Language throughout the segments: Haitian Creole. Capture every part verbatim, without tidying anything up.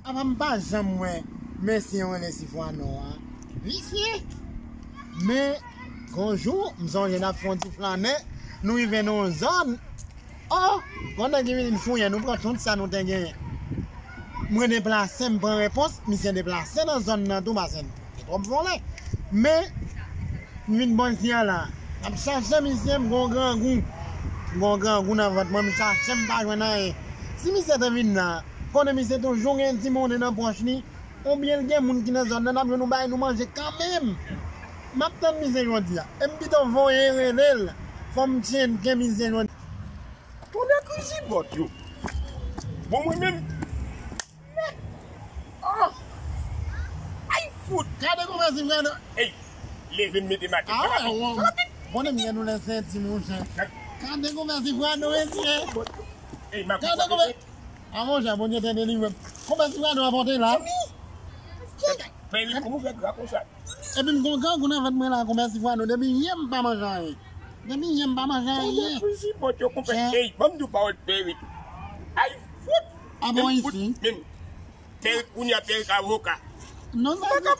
Apa m pa janm wè mesye yo rele Sifwano a. Visye. Men, gon jou, m sonje n ap fè yon ti flannen, nou rive nan yon zòn. Oh, gon nèg ki vin fouye, nou pran tout sa nou te genyen. Mwen deplase, m pran repons, misye deplase nan zòn nan tou, paske l te twòp vòlè. Men, m vin bò isi a la. M ap chache misye, m gon grangou. M gon grangou nan vant mwen, m chache, m pa jwenn anyen. Si misye te vin la, konnen misye toujou gen ti monnen nan pòch li, oubyen l gen moun ki nan zòn nan, n ap jwenn yon bagay nou manje kanmenm. M ap tann misye jodi a. E m pito voye rele l. Fò m tchenke misye jodi a. Tonnè krizibòt yo. Bon, mwen menm. Mèd. Ah! Ay, fout! Gade konpè Sifwano. Ey, leve m mete m atè. Ah, rapid, rapid. Bon, m gen nou nan senti, monchè. Gade konpè Sifwano, mesye. Ey, m a... Gade konpè. Ah, monchè, Bondye te delivre m. Konpè Sifwano a pote la. Pèri, kòman w fè gra konsa? Epi m gon grangou nan vant mwen la, konpè Sifwano, depi yè m pa manje anyen. Depi yè m pa manje anyen. Tonnè krizibòt yo, konpè. Ey, ban m di w pawòl, Pèri. Ay, fout! Ah bon, isi? Menm. Pèri kounye a, Pèri avoka. Non, sa se,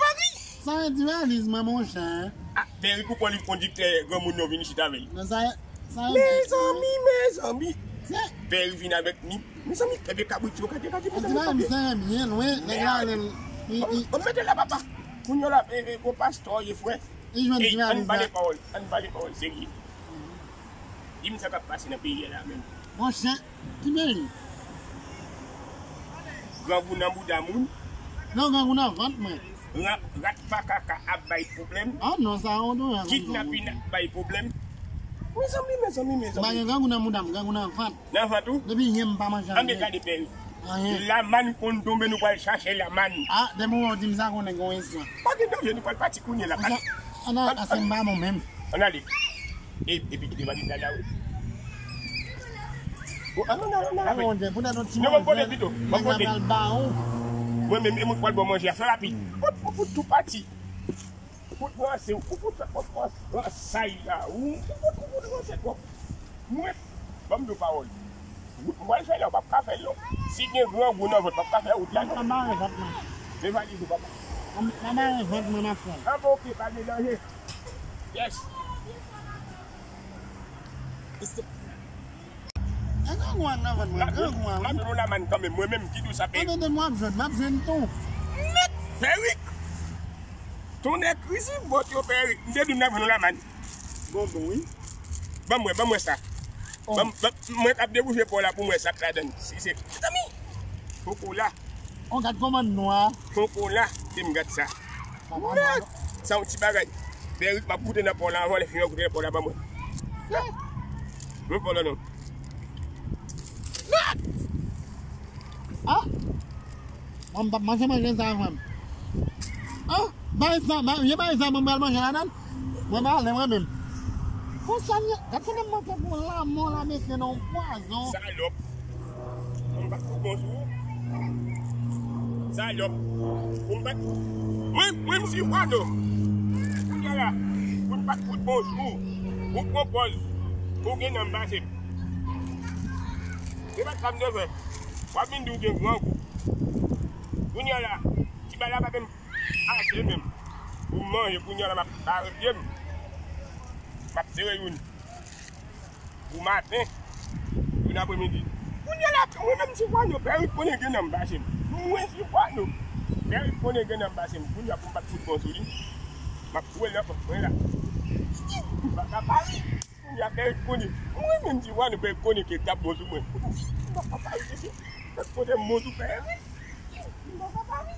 sa se di valiz mwen, monchè. Ah, Pèri pou kont li kondiktè granmoun nan vin isit avè l. Non, sa, sa se... Mezanmi, mezanmi. Pèri vin avèk ni. Mezanmi, kenbe kabrit yo, gade, gade, mezanmi, kenbe. An ti bagay, misye renmen byen lwen, nèg la, li, li, li... An, an mete la, papa. Kounye a la, e, e, gon pastè ye, frè. Li jwenn ti valiz la. Ey, ann pale pawòl, ann pale pawòl serye. Di m sa k ap pase nan peyi a la menm. Monchè, ki peyi? Grangou nan bouda moun. Non, grangou nan vant mwen. Ra-, rat makaka ap bay pwoblèm. Ah non, sa yon dou, kidnapin ap bay pwoblèm. Mezanmi, mezanmi, mezanmi. M pa gen grangou nan bouda m, grangou nan vant. Nan vant ou? Depi yè m pa manje anyen. Ann gade, Pèri. Anyen. Lamann konn tonbe, nou pral chache lamann. Ah, depi w di m sa, konnen gen yon istwa. Pa gen danje, nou pral pati kounye a la. Ann, ann, ann, ase m pa bon menm. Ann ale. E, epi kite valiz la la, wi. Oh, ann, ann, ann, ann, ann. Poutèt yon ti manje, nèg la pral ba ou. Mwen menm, e mwen k pral ba w manje a, fè rapid. Ou, ou fout tou pati. Ou fout ranse, ou fout fè kòk ransay la, ou, ou fout, ou fout ranse twòp. Mwen, ban m di w pawòl. Wout mwen pral fè la, w p ap ka fè l non. Si gen grangou nan vant, w p ap ka fè wout la non. Ann mare vant mwen. Men valiz ou, papa. Ann, ann mare vant mwen, m ap fè l. An bon, oke, pa gen danje. Yes. E grangou an nan vant mwen, grangou an, wi. M ap jwenn yon lamann kanmenm, mwen menm ki di w sa, Pèrik. An, tande m, w ap jwenn, m ap jwenn tou. Nèt, Pèrik. Tonnè krizibòt yo, Pèrik. M te di w m t ap jwenn yon lamann. Bonbon, wi. Ban m wè, ban m wè sa. Oh. Ban m, ban, mwen k ap debouje pa w la pou m wè sa k ladann. Si se, mezanmi. Chokola. Oh, gad kòman nwa. Chokola, se m gad sa. Nèt! Sa yon ti bagay. Pèrik, m ap goute nan pa w la anvan lè fini w goute nan pa w la ban mwen. Mwen pa w la non. Nèt! Ah! Mwen m p ap manje manje sa avè m. Ah! Bay sa, bay, vye bay sa, mwen pral manje ladann. Mwen pale mwen menm. Konsa m ye, gad kòman m manke pou lanmò la, mesye, nan yon pwazon. Salòp. Mwen m pa t fout bon sou ou. Salòp. Mwen m pa t, mwen, mwen m si kwado. Kounye a la, mwen m pa t fout bon sou ou. Ou pran pòz. Ou gen nan m pase m. Se pa t sa m te fè. W ap vin di w gen grangou. Kounye a la, ti bagay la pa menm ase menm. Pou manje, kounye a la, m ap bare pye m. M ap sere youn. Pou maten, youn apremidi. Kounye a la, mwen menm si kwano, Pèrik konnen gen nan m pase m. Mwen si kwano, Pèrik konnen gen nan m pase m. Kounye a pou m pa t fout bon sou li, m ap foure l nan pòch mwen la. M pa ka pale. Kounye a Pèrik konnen. Mwen menm si kwano, Pèrik konnen ke t ap bon sou mwen. M pa ka pale, mesye. Pèrik konnen m bon sou Pèrik. M pa ka pale.